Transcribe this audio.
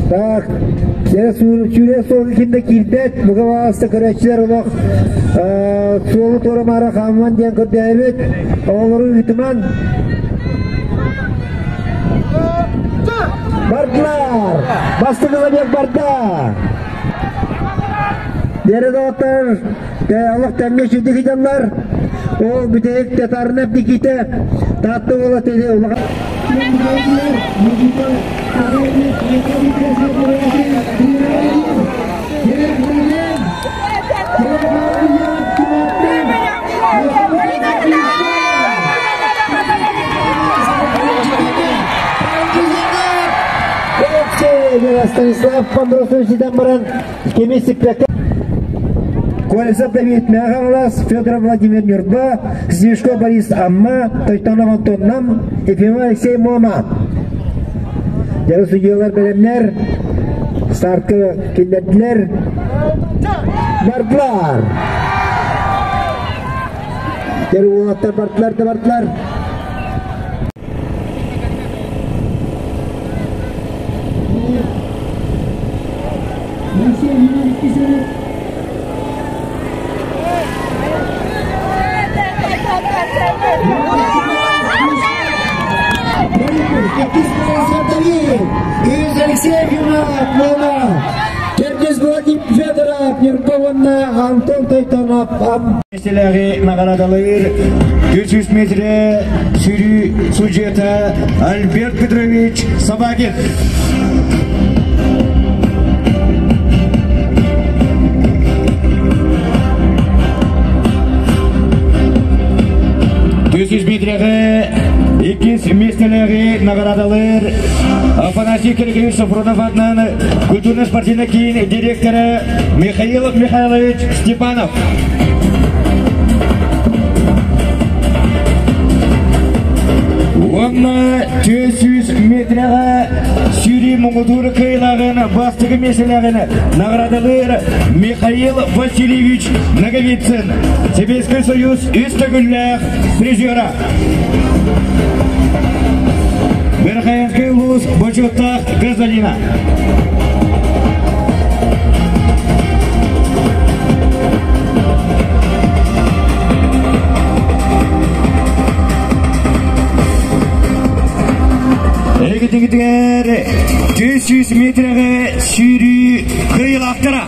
Так, сүүрэ суолга ким да киирбэт, буга баҕаста көрөөччүлэр олох суолу туора-маара хаамман диэн көрдөөбүт, оҕолору ыытыман. Бардылар! Бастакы забег барда! Диэри доҕоттор, олох тэҥҥэ сүрдүк сылдьаллар. Ол бүтэһик Татарнов Никита Таатта уола улахан Станислав Андросович ситэн баран кими сиппэккэ Колесов Давид Мяхалас, Федоров Владимир Нюрба, Снежко Борис Амма, Тойтонов Антон Нам, Ефимов Алексей Мома. Дьары судьялар бэлэмнэр, стартка киллэрдилэр, бардылар. Дьары уолаттар бардылар да бардылар. Киргиз Владимир Федоров, Ньурба Антон Тойтонов. Миэстэлээҕи наҕараадалыыр 300 метрэ сүүрүү судьуйата Альберт Петрович Собакин. Үс метрэҕэ иккис миэстэлээҕи наҕараадалыыр Афанасий Киргиевич Софронов аатынан культурно-спортивный киин директора Михаил Михайлович Степанов. Уонна 400 метрэҕэ сүүрүү муҥутуур кыайыылааҕын бастакы миэстэлээҕин наҕараадалыыр Михаил Васильевич Ноговицын, Сэбиэскэй Союз үс төгүллээх призера. Верхоянский улуус бочуоттаах гражданина. Эгитигитигэр 400 метрэҕэ сүүрүү кыайыылаахтара.